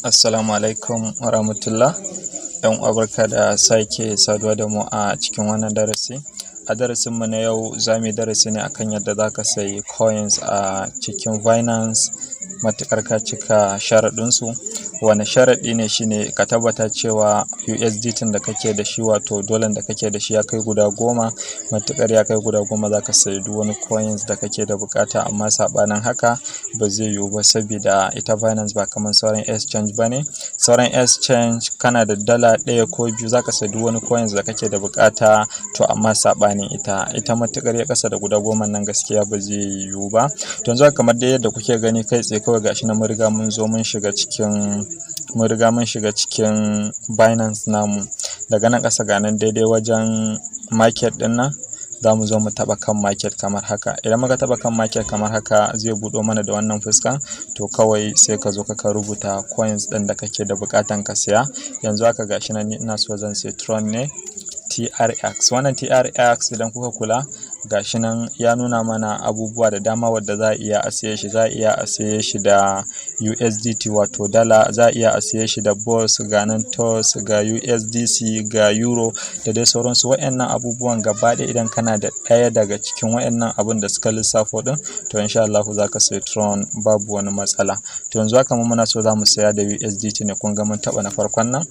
Assalamu alaikum warahmatullah. ‘Yan uwa, barka da sake saduwa da mu a cikin wannan darasi. A darasin mu na yau, za mu yi darasi ne akan yadda za ka sayi coins a cikin Binance, matuƙar ka cika sharaɗin su. Wane sharaɗi ne? Shine ka tabbata cewa USDT da kake da shi, wato dolan da kake da shi, ya kai guda 10. Matuƙar ya kai guda 10, za ka sayi duk wani coins da kake da buƙata, amma saɓanin haka ba zai yiwu ba, sabida ita Binance ba kamar sauran exchange ba ne. Sauran exchange, kana da dala ɗaya ko biyu, za ka sayi duk wani coins da kake da buƙata. To amma saɓanin ita, matuƙar ya ƙasa da guda 10 nan, gaskiya ba zai yiwu ba. To yanzu kamar dai yadda kuke gani, kai tsaye kawai gashi nan mun riga mun shiga cikin Binance namu. Daga nan ƙasa, ga nan daidai wajen market ɗin nan, za mu zo mu taɓa kan market kamar haka. Idan muka taɓa kan market kamar haka, zai buɗo mana da wannan fuskan. To kawai sai ka zo ka rubuta coins ɗin da kake da buƙatan ka siya. Yanzu haka gashi nan, ni ina so zan sayi Tron ne, TRX. Wannan TRX, idan kuka kula, gashi nan ya nuna mana abubuwa da dama wadda za a iya a siye shi. Za a iya a siye shi da USDT, wato dala, za a iya a siye shi da BOS, ga nan TOS, ga USDC, ga Euro, da dai sauransu. Waɗannan abubuwan gaba ɗaya, idan kana da ɗaya daga cikin waɗannan abun da suka lissafo ɗin, to insha Allahu za ka sayi Tron, babu wani matsala. To yanzu haka mu muna so za mu saya da USDT ne. Kun ga mun taɓa na farkon nan.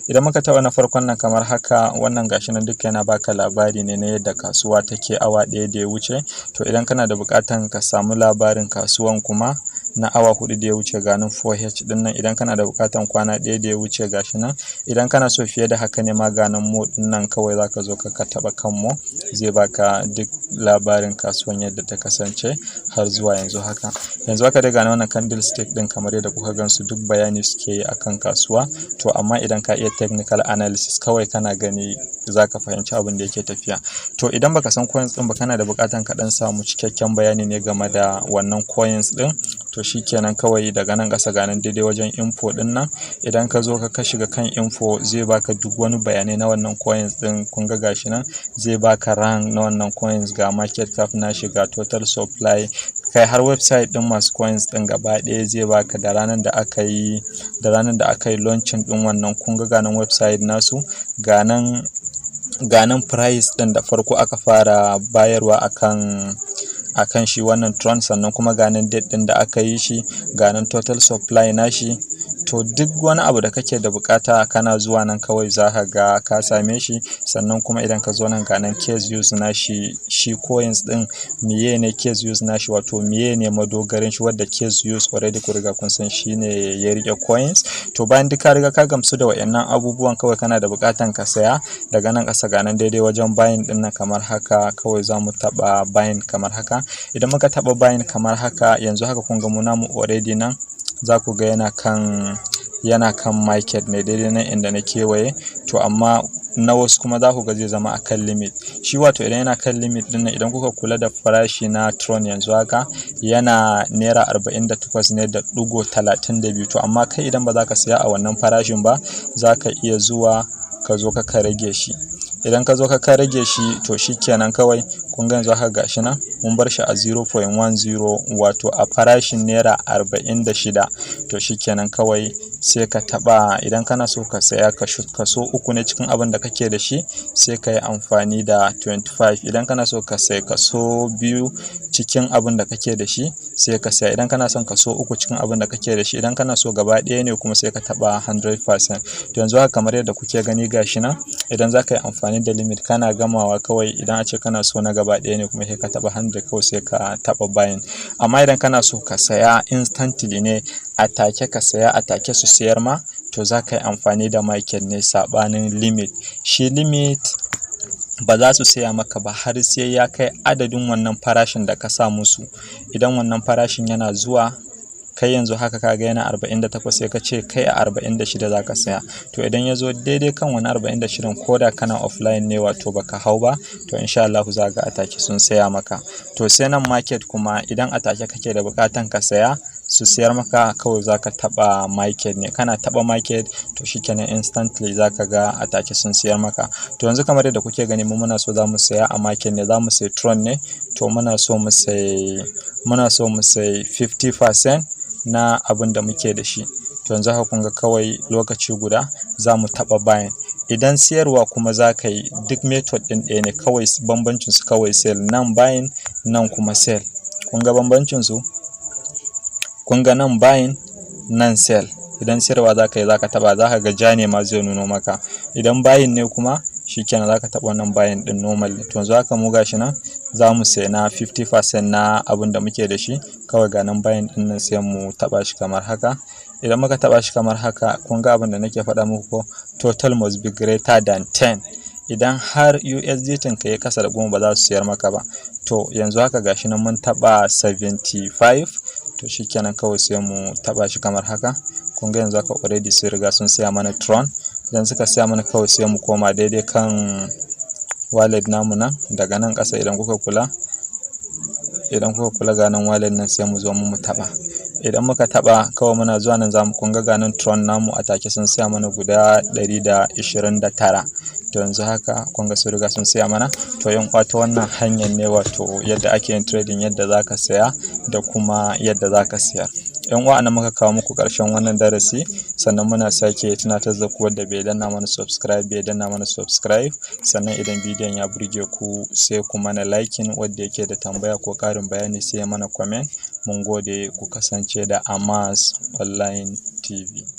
Idan muka taɓa na farkon nan kamar haka, wannan gashi nan duka yana baka labari ne na yadda kasuwa take awa 1 da ya wuce. To idan kana da buƙatan ka samu labarin kasuwan kuma na awa 4 da ya wuce, ga nan 4H ɗin nan. Idan kana da buƙatan kwana 1 da ya wuce, gashi nan. Idan kana so fiye da haka ne ma, ga nan more ɗin nan, kawai za ka zo ka taɓa kan more, zai baka duk labarin kasuwan yadda ta kasance har zuwa yanzu haka. Yanzu haka dai ga wannan candlestick ɗin, kamar yadda kuka gansu, duk bayani suke yi akan kasuwa. To amma idan ka iya technical analysis, kawai kana gani za ka fahimci abin da yake tafiya. To idan baka san coins ɗin ba, kana da buƙatan ka ɗan samu cikakken bayani ne game da wannan coins ɗin, to shikenan, kawai daga nan ƙasa, ga nan daidai wajen info ɗin nan. Idan ka zo ka shiga kan info, zai baka duk wani bayanai na wannan coins ɗin. Kun ga gashi nan, zai baka rank na wannan coins, ga market cap nashi, ga total supply, kai har website ɗin masu coins ɗin gaba ɗaya zai baka, da ranar da aka yi launching ɗin wannan. Kun ga nan website nasu, ga nan price ɗin da farko aka fara bayarwa akan shi wannan Tron, sannan kuma ga nan date ɗin da aka yi shi, ga nan total supply nashi. To duk wani abu da kake da bukata, kana zuwa nan kawai za ka ga ka same shi. Sannan kuma idan ka zo nan, ga nan case use nashi, shi coins ɗin, miye ne case use nashi, wato miye ne madogarin shi, wadda case use already ku riga kun san shi ne ya rike coins. To bayan duk ka riga ka gamsu da wayannan abubuwan, kawai kana da bukatan ka saya. Daga nan ƙasa, ga nan daidai wajen buying ɗin nan kamar haka, kawai za mu taɓa buying kamar haka. Idan muka taɓa buying kamar haka, yanzu haka kun ga mu namu already nan za ku ga yana kan market ne, daidai nan inda na kewaye. To amma na wasu kuma za ku ga zai zama akan limit shi. Wato idan yana kan limit ɗin nan, idan kuka kula da farashi na Tron, yanzu haka yana ₦48.32. To amma kai idan ba za ka saya a wannan farashin ba, za ka iya zuwa ka zo ka rage shi. Idan ka zo ka rage shi, to shikenan, kawai kun ga yanzu haka gashi nan mun bar shi a 0.10, wato a farashin ₦46. To shikenan, kawai sai ka taɓa. Idan kana so ka saya kaso 3 ne cikin abin da kake da shi, sai ka yi amfani da 25. Idan kana so ka sai kaso 2 cikin abin da kake da shi, sai ka saya. Idan kana son kaso 3 cikin abin da kake da shi, idan kana so gaba ɗaya ne kuma, sai ka taɓa 100%. To yanzu haka kamar yadda kuke gani, gashi nan, idan za ka yi amfani da limit, kana gamawa kawai, idan a ce kana so na gaba ɗaya ne kuma, sai ka taɓa 100, kawai sai ka taɓa buying. Amma idan kana so ka saya instantly ne, a take ka saya, a take su sayar ma, to za ka yi amfani da market ne, saɓanin limit. Shi limit ba za su saya maka ba har sai ya kai adadin wannan farashin da ka sa musu. Idan wannan farashin yana zuwa, kai yanzu haka kaga yana 48, sai ka ce kai a 46 za ka saya. To idan ya zo daidai kan wani 46, ko da kana offline ne, wato baka hau ba, to insha Allah za ga a take sun saya maka. To sai nan market kuma, idan a take kake da bukatan ka saya, su siyar maka, kawai zaka taɓa market ne. Kana taɓa market, to shikenan, instantly zaka ga a take sun siyar maka. To yanzu kamar yadda kuke gani, mu muna so za mu saya a market ne, za mu sayi Tron ne. To muna so mu sayi 50% na abin da muke da shi. To yanzu haka kun ga kawai lokaci guda za mu taɓa buying. Idan siyarwa kuma za ka yi, duk method ɗin ɗaya ne, kawai bambancin su kawai sell nan, buying nan kuma sell. Kun ga bambancin su? Kun ga nan buying, nan sell. Idan siyarwa za ka yi, za ka taɓa, za ka ga ja ne ma zai nuno maka. Idan buying ne kuma, shikenan, za ka taɓa wannan buying ɗin normal. To yanzu haka mu gashi nan za mu saya na 50% na abin da muke da shi. Kawai ga nan buying ɗin nan, sai mu taɓa shi kamar haka. Idan muka taɓa shi kamar haka, kun ga abin da nake faɗa muku ko? Total must be greater than 10. Idan har USDT ka ya kasa da 10, ba za su siyar maka ba. To yanzu haka gashi nan mun taɓa 75. To shikenan, kawai sai mu taɓa shi kamar haka. Kun ga yanzu haka already sun riga sun siya mana Tron. Idan suka siya mana, kawai sai mu koma daidai kan wallet namu nan. Daga nan ƙasa, idan kuka kula, ga nan wallet nan, sai mu zo mu taɓa. Idan muka taɓa, kawai muna zuwa nan zamu kun ga ga nan Tron namu, a take sun siya mana guda 129. To yanzu haka kun ga sun riga sun siya mana. To yan uwa, ta wannan hanyar ne, wato yadda ake yin trading, yadda zaka saya da kuma yadda zaka siyar. Yan uwa, anan muka kawo muku ƙarshen wannan darasi. Sannan muna sake tunatar da ku, wanda bai danna mana subscribe bai danna mana subscribe. Sannan idan bidiyon ya burge ku, sai ku mana liking. Wanda yake da tambaya ko ƙarin bayani, sai ya mana comment. Mun gode, ku kasance da Amas Online TV.